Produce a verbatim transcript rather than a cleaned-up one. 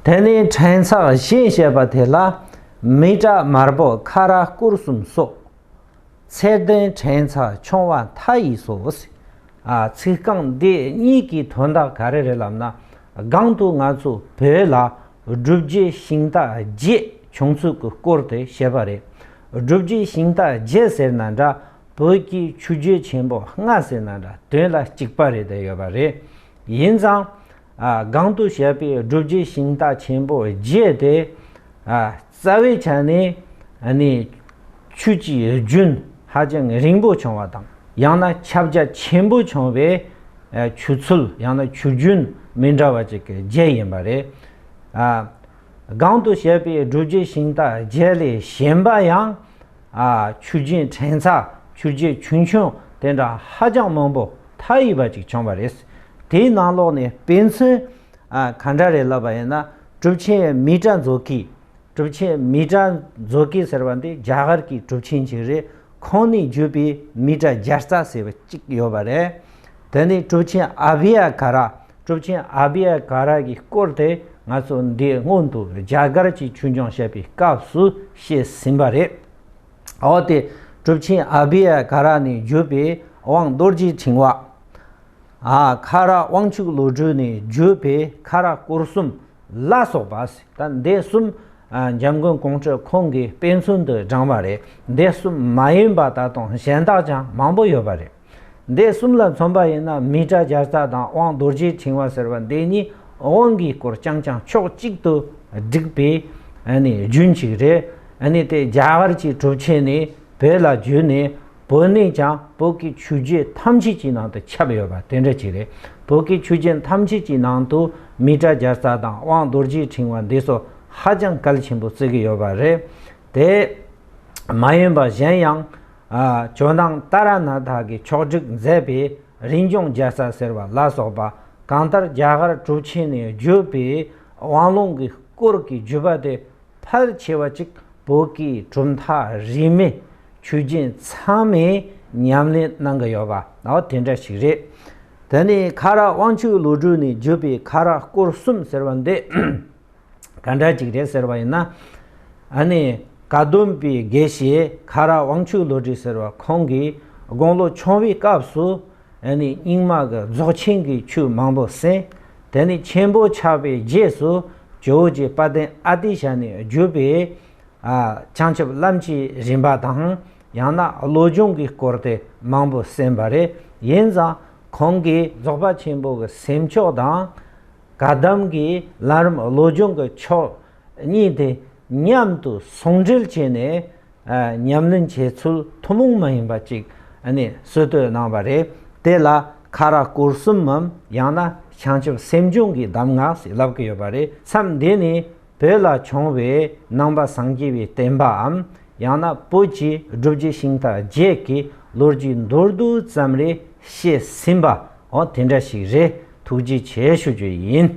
དེ་ནས་ཕྲེང་ཚེག་གཞན་བཤད་པ་དེ་ལ། མི་དྲག་དམར་པོ་ཁ་རག་སྐོར་གསུམ་སོགས། ཚེ་ལྡན་ཕྲེང་ཚེག་ཆུང་བ་མཐའ་ཡས་སོ། ཨ། ཚིག་རྐང་འདི་གཉིས་ཀྱི་དོན་དག་ག་རེ་རེད་ལབ་ན། གོང་དུ་ང་ཚོ་བོད་ལ་སྒྲུབ་བརྒྱུད་ཤིང་རྟ་བརྒྱད་བྱུང་ཚུལ་གྱི་སྐོར་དེ་བཤད་པ་རེད། སྒྲུབ་བརྒྱུད་ཤིང་རྟ་བརྒྱད་ཟེར་ན་འདྲ། བོད་ཀྱི་ཆོས་བརྒྱུད་ཆེན་པོ་ལྔ་ཟེར་ན་འདྲ། དོན་ལ་གཅིག་པ་རེད་བསྡད་ཡོད་པ་རེད། ཡིན་ཙང་། ཨ། གོང་དུ་བཤད་པའི་སྒྲུབ་བརྒྱུད་ཤིང་རྟ་ཆེན་པོ་བརྒྱད་དེ། ཨ། རྩ་བའི་ཆ་ནས། ཨ་ནི། ཆོས་ཀྱི་རྒྱུན་ཧ་ཅང་རིང་པོ་བྱུང་བ་དང་། ཡང་ན་ཁྱབ་རྒྱ་ཆེན་པོ་བྱུང་བའི། ཨ། ཆོས་ཚུལ་ཡང་ན་ཆོས་རྒྱུན་མི་འདྲ་བ་ཅིག་གི་བརྒྱད་ཡིན་པ་རེད། ཨ། གོང་དུ་བཤད་པའི་སྒྲུབ་བརྒྱུད་ཤིང་རྟ་བརྒྱད་ལས་གཞན་པ་ཡང་། ཨ། ཆོས་རྒྱུད་ཕྲེང་ཚེག་ཆོས་རྒྱུད་ཆུང་ཆུང་དེ་འདྲ་ཧ་ཅང་མང་པོ་མཐའ་ཡས་པ་ཅིག་བྱུང་བ་རེད། དེའི་ནང་ལོགས་ནས་དཔེ་མཚོན། ཨ། ག་འདྲ་རེད་ལབ་པ་ཡིན་ན། གྲུབ་ཆེན་མཻ་ཏྲ་མཛོད་ཀྱི། གྲུབ་ཆེན་མཻ་ཏྲ་མཛོད་ཀྱི་ཟེར་བ་འདི་རྒྱ་གར་གྱི་གྲུབ་ཆེན་ཅིག་རེད། ཁོང་ནས་བརྒྱུད་པའི་མཻ་ཏྲ་རྒྱལ་རྩ་ཟེར་བ་ཅིག་ཡོད་པ་རེད། དེ་ནས་གྲུབ་ཆེན་ཨ་བྷི་ཡ་ག་ར། གྲུབ་ཆེན་ཨ་བྷི་ཡ་ག་ར་གི་སྐོར་དེ་ང་ཚོ་འདི་སྔོན་དུ་རྒྱ་གར་གྱི་ཆོས་འབྱུང་བཤད་པའི་སྐབས་སུ་བཤད་ཟིན་པ་རེད། འོ་དེ། གྲུབ་ཆེན་ཨ་བྷི་ཡ་ག་ར་ནས་བརྒྱུད་པའི་དབང་རྡོ་རྗེ་ཕྲེང་བ། ཨ། ཁ་རག་དབང་ཕྱུག་བློ་གྲོས་ནས་བརྒྱུད་པའི་ཁ་རག་སྐོར་གསུམ་ལ་སོགས་པ། ད་འདི་གསུམ། ཨ། འཇམ་མགོན་ཀོང་སྤྲུལ་ཁོང་གིས་དཔེ་མཚོན་དུ་དྲངས་པ་རེད། འདི་གསུམ་མ་ཡིན་པ་ད་དུང་གཞན་དག་ཀྱང་མང་པོ་ཡོད་པ་རེད། འདི་གསུམ་ལ་མཚོན་པ་ཡིན་ན། མཻ་ཏྲ་རྒྱལ་རྩ་དང་དབང་རྡོ་རྗེ་ཕྲེང་བ་ཟེར་བ་འདི་གཉིས་དབང་གི་སྐོར་རྐྱང་རྐྱང་ཕྱོགས་གཅིག་ཏུ་བསྒྲིགས་པའི། ཨ་ནི། རྒྱུན་ཅིག་རེད། ཨ་ནི། དེ་རྒྱ་གར་གྱི་གྲུབ་ཆེན་ནས་བོད་ལ་བརྒྱུད་ནས། བོད་ནས་ཀྱང་བོད་ཀྱི་ཆོས་བརྒྱུད་ཐམས་ཅད་ཀྱི་ནང་དུ་ཁྱབ་ཡོད་པ་དེ་འདྲ་ཅིག་རེད། བོད་ཀྱི་ཆོས་བརྒྱུད་ཐམས་ཅད་ཀྱི་ནང་དུ་མཻ་ཏྲ་རྒྱལ་རྩ་དང་དབང་རྡོ་རྗེ་ཕྲེང་བ་འདི་ཚོ་ཧ་ཅང་གལ་ཆེན་པོ་བརྩི་གི་ཡོད་པ་རེད། དེ་མ་ཡིན་པ་གཞན་ཡང་། ཨ། ཇོ་ནང་ཏཱ་ར་ནཱ་ཐ་གིས་ཕྱོགས་སྒྲིག་མཛད་པའི་རིན་སྐྱོང་རྒྱལ་རྩ་ཟེར་བ་ལ་སོགས་པ། གང་ལྟར་རྒྱ་གར་གྲུབ་ཆེན་ནས་བརྒྱུད་པའི་དབང་ལུང་གི་སྐོར་གྱི་བརྒྱུད་པ་དེ་ཕལ་ཆེ་བ་ཅིག་བོད་ཀྱི་གྲུབ་མཐའ་རིས་མེད་ཆོས་བརྒྱུད་ཚང་མས་ཉམས་ལེན་གནང་གི་ཡོད་པ། འོ་དེ་འདྲ་ཞིག་རེད། དེ་ནས་ཁ་རག་དབང་ཕྱུག་བློ་གྲོས་ནས་བརྒྱུད་པའི་ཁ་རག་སྐོར་གསུམ་ཟེར་བ་འདི་ག་འདྲ་ཅིག་རེད་ཟེར་བ་ཡིན་ན། ཨ་ནི། བཀའ་གདམས་པའི་དགེ་བཤེས་ཁ་རག་དབང་ཕྱུག་བློ་གྲོས་ཟེར་བ་ཁོང་གིས་དགུང་ལོ་ཆུང་བའི་སྐབས་སུ། ཨ་ནི། རྙིང་མ་གི་རྫོགས་ཆེན་གྱི་ཆོས་མང་པོ་གསན། དེ་ནས་ཆེན་པོ་ཆགས་པའི་རྗེས་སུ་ཇོ་བོ་རྗེ་དཔལ་ལྡན་ཨ་ཏི་ཤ་ནས་བརྒྱུད་པའི། ཨ། བྱང་ཆུབ་ལམ་གྱི་རིམ་པ་དང་། ཡང་ན་བློ་སྦྱོང་གི་སྐོར་དེ་མང་པོ་གསན་པ་རེད། ཡིན་ཙང་ཁོང་གིས་རྫོགས་པ་ཆེན་པོ་གི་སེམས་མཆོག་དང་། བཀའ་གདམས་ཀྱི་ལམ་རིམ་བློ་སྦྱོང་གི་ཕྱོགས་གཉིས་དེ་མཉམ་དུ་ཟུང་འབྲེལ་བྱས་ནས། ཨ། ཉམས་ལེན་བྱེད་ཚུལ་ཐུན་མོང་མ་ཡིན་པ་ཅིག། ཨ་ནི། སྲོལ་གཏོད་གནང་བ་རེད། དེ་ལ་ཁ་རག་སྐོར་གསུམ་མམ། ཡང་ན་བྱང་ཆུབ་སེམས་སྦྱོང་གི་གདམས་ངག་ཟེར་ལབ་ཀྱི་ཡོད་པ་རེད། མཚམས་འདི་ནས་བོད་ལ་བྱུང་བའི་ནང་པ་སངས་རྒྱས་པའི་བསྟན་པའམ། ཡང་ན་བོད་ཀྱི་སྒྲུབ་བརྒྱུད་ཤིང་རྟ་བརྒྱད་ཀྱི་ལོ་རྒྱུས་མདོར་བསྡུས་ཙམ་རེ་བཤད་ཟིན་པ། འོ་དེ་འདྲ་ཞིག་རེད། ཐུགས་རྗེ་ཆེ་ཞུ་རྒྱུ་ཡིན།